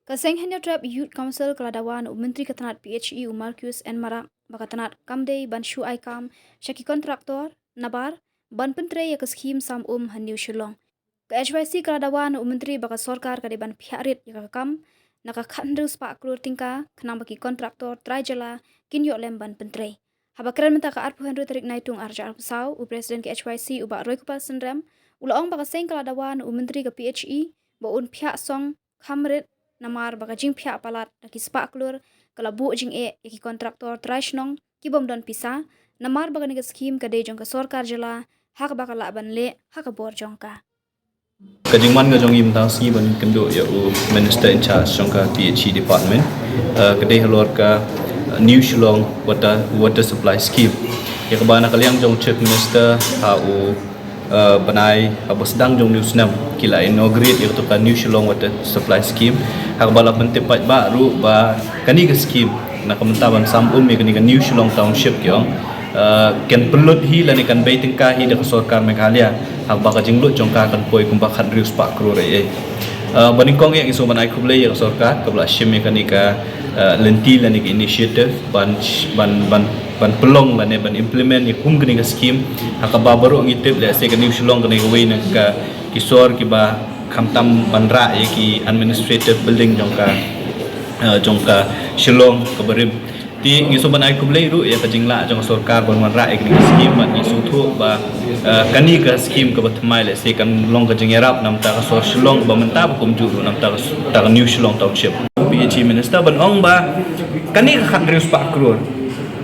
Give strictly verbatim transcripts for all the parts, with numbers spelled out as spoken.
Ka Seng Hynñiewtrep Youth Council ka la dawa na u Myntri ka tnad P H E u Marcuise N Marak ba ka tnad kam dei ban shu ai kam sha ki kontraktor nabar ban pyntrei ïa ka skhim sam um ha New Shillong. Ka H Y C ka la dawa na u Myntri ba ka sorkar ka dei ban phiah rit ïa ka kam na ka khathynriew spah klur tyngka khnang ba ki kontraktor trai jylla kin ïoh lem ban pyntrei. Haba kren mynta ka arphew hynriew tarik Naitung arhajar arphew saw, u President ka H Y C u Bah Roykupal Synrem u la ong ba ka seng ka la dawa na u Myntri ka P H E ba un phiah song kham rit namar ba ka jingphiah palat da ki spah klur ka la buh jingeh ïa ki kontraktor trai shnong ki bym don pisa namar ba kane ka skhim ka dei jong ka sorkar jylla ha kaba ka lah ban leh ha ka bor jong ka. Ka jingwan ka jong i mynta sngi ban kynduh ïa u Minister in charge jong ka P H E department, eh, ka dei halor ka, eh, New Shillong Water, Water Supply Scheme. Ïa kaba na ka liang jong Chief Minister ha u, eh, bnai haba sdang jong u snem ki la inaugurate ïa katu ka New Shillong Water Supply Scheme. Ha kaba la pyntip paidbah ruh ba kane ka skhim na ka mynta ban sam um ïa kane ka New Shillong Township ki ong, eh, kan pynlut hi lane kan bei tyngka hi da ka sorkar Meghalaya ha kaba ka jinglut jong ka kan poi kumba khathynriew spah klur ei ei. Eh, ba nyngkong ïa ngi sngewbha ban ai khublei ïa ka sorkar kaba la shim ïa kane ka, eh, lynti lane ka initiative ban, ban, ban, ban pynlong lane ban implement ïa kum kane ka skhim ha kaba baroh ngi tip lehse ka New Shillong kane kawei na ka ki sor kiba khamtam ban rah ïa ki administrative building jong ka, eh, jong ka Shillong kaba rim. Te ngi sngewbha ban ai khublei ruh ïa ka jinglah jong ka sorkar ban wanrah ïa kane ka skhim bad ngi sngewthuh ba, eh, kane ka skhim kaba thymmai lehse kan long ka jingïarap namta ka sor Shillong ba mynta ba kumjuh ruh namta ka, ta ka New Shillong Township. P H E Minister ban ong ba kane ka khathynriew spah klur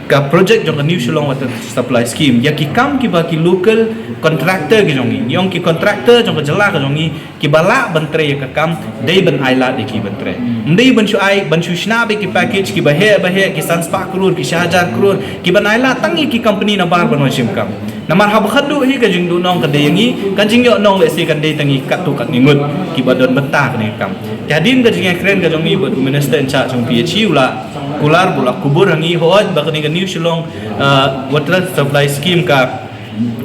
ka project jong ka New Shillong Water Supply Scheme ïa ki kam kiba ki local contractor ki jong ngi, ngi ong ki contractor jong ka jylla ka jong ngi, kiba lah ban trei ïa ka kam dei ban ai lad ïa ki ban trei. Ym dei ban shu ai, ban shu shna beit ki package kiba heh ba heh, ki san spah klur, ki shi hajar klur, kiban ai lad tang ïa ki company nabar ban wan shim kam. Namar haba khatduh hi ka jingduhnong ka dei ïa ngi, ka jingïohnong lehse kan dei tang ïa katto katne ngut kiba don bynta kane ka kam. Te hadien ka jingïakren ka jong ngi bad u Minister in charge jong P H E u la kular bad u la kubur ha ngi, hooid ba kane ka New Shillong, uh, Water Supply Scheme ka,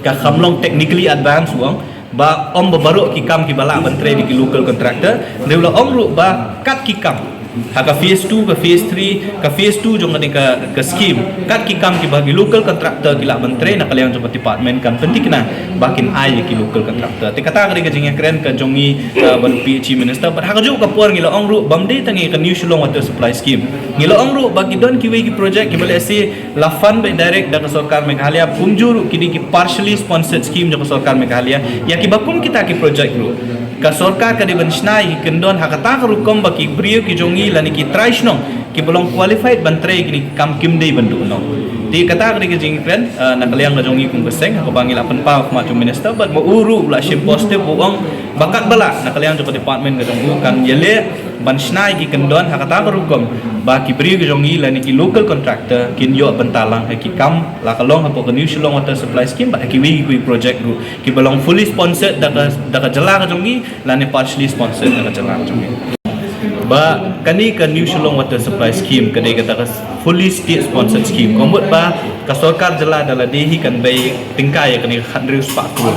ka kham long technically advanced u ong, ba ym ba baroh ki kam kiba lah ban trei da ki local contractor, hynrei u la ong ruh ba kat ki kam ha ka phase two, ka phase three, ka phase two jong kane ka, ka scheme, kat ki kam kiba ki local contractor ki lah ban trei na ka liang jong ka department kan pynthikna ba kin ai ïa ki local contractor. Te kata ka dei ka jingïakren ka jong ngi, uh, bad u P H E Minister, bad ha kajuh ka por ngi la ong ruh bym dei tang ïa ka New Shillong Water Supply Scheme, ngi la ong ruh ba ki don kiwei ki project kiba lehse la fund beit direct da ka sorkar Meghalaya, kumjuh ruh ki dei ki partially sponsored scheme jong ka sorkar Meghalaya. Ïa kiba kum kita ki project ruh ka sorkar ka dei ban shna ïa ki kyndon ha kata ka rukom ba ki briew ki jong ngi lane ki trai shnong kiba long qualified ban trei kine ki kam kim dei ban duhnong. Te kata ka dei ka jingkren, eh, na ka liang ka jong ngi kum ka seng ha kaba ngi la pynpaw ha khmat jong u Minister bad ma u ruh u la shim positive, u ong ba katba lah na ka liang jong ka department ka jong u kan ïaleh ban shna ïa ki kyndon ha kata ka rukom ba ki briew ki jong ngi lane ki local contractor kin ïoh bynta lang ha ki kam la ka long hapoh ka New Shillong Water Supply Scheme bad ha kiwei kiwei project ruh kiba long fully sponsored da ka, da ka jylla ka jong ngi lane partially sponsored da ka jylla ka jong ngi. Ba kane ka New Shillong Water Supply Scheme ka dei kata ka fully state sponsored scheme. Ka mut ba ka sorkar jylla da lade hi kan bei tyngka ïa kane ka khathynriew spah klur.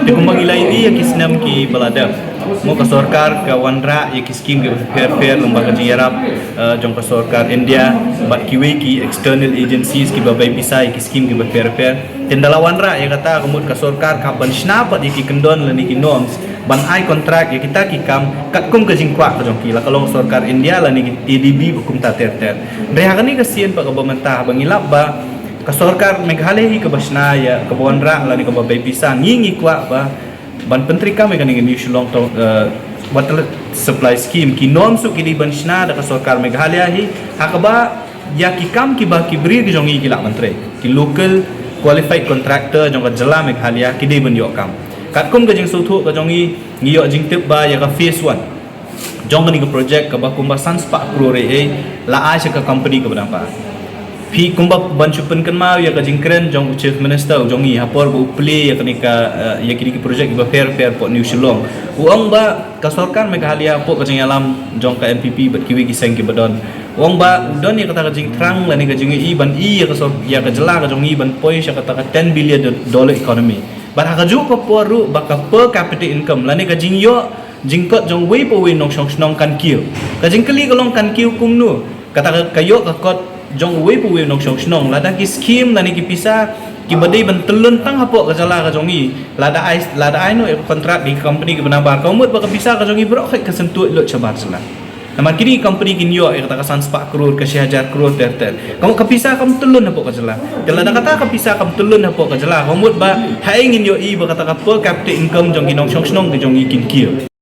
Te kumba ngi la ïohi ïa ki snem kiba la dep, mo, ka sorkar ka wanrah ïa ki scheme kiba pher pher lyngba ka jingïarap, eh, jong ka sorkar India bad kiwei ki external agencies kiba bai pisa ïa ki scheme kiba pher pher. Te ynda la wanrah ïa kata ka mut ka sorkar ka hap ban shna pat ïa ki kyndon lane ki norms ban ai contract ïa kita ki kam katkum ka jingkwah ka jong ki, la ka long sorkar India lane ki A D B ba kumta ter ter. Hynrei ha kane ka sien pat kaba mynta haba ngi lap ba ka sorkar Meghalaya hi kaba shna ïa, kaba wanrah lane kaba bai pisa, ngi ngi kwah ba ban pyntreikam ïa kane ka New Shillong Town, eh, Water Supply Scheme, ki norms ruh ki dei ban shna da ka sorkar Meghalaya hi ha kaba ïa ki kam kiba ki briew ki jong ngi ki lah ban trei, ki local qualified contractor jong ka jylla Meghalaya ki dei ban ïoh kam. Katkum ka jingsngewthuh ka jong ngi, ngi ïoh jingtip ba ïa ka phase one jong kane ka project kaba kumba san spah klur ei ei la ai sha ka company kaba dang ba. Phi kumba ban shu pynkynmaw ïa ka jingkren jong u Chief Minister u jong ngi ha por ba u plie ïa kane ka, eh, ïa kine ki project kiba pher pher hapoh New Shillong. U ong ba ka sorkar Meghalaya hapoh ka jingïalam jong ka N P P bad kiwei ki seng kiba don, u ong ba u don ïa kata ka jingthrang lane ka jingïohi ban i ïa ka sor-, ïa ka jylla ka jong ngi ban poi sha kata ka ten billion do-, dollar economy. Bad ha kajuh ka por ruh ba ka per capita income lane ka jingïoh jingkot jong uwei pa uwei nongshong shnong kan kiew. Ka jingkylli ka long kan kiew kumno? Kata ka, ka ïoh ka kot jong uwei pa uwei nongshong shnong. Lada ki skim lane ki pisa kiba dei ban tylun tang hapoh ka jylla ka jong i, lada ai, lada ai noh ïa ka kontrak da ki company kiba nabar, ka mut ba ka pisa ka jong i baroh ka syntuid lut shabar jylla. Namar kine ki company kin ïoh ïa kata ka san spah klur, ka shi hajar klur ter ter. Ka mut ka pisa kam tylun hapoh ka jylla. Te lada kata ka pisa kam tylun hapoh ka jylla, ka mut ba haei ngin ïohi ba kata ka per capita income jong ki nongshong shnong ka jong i kin kiew.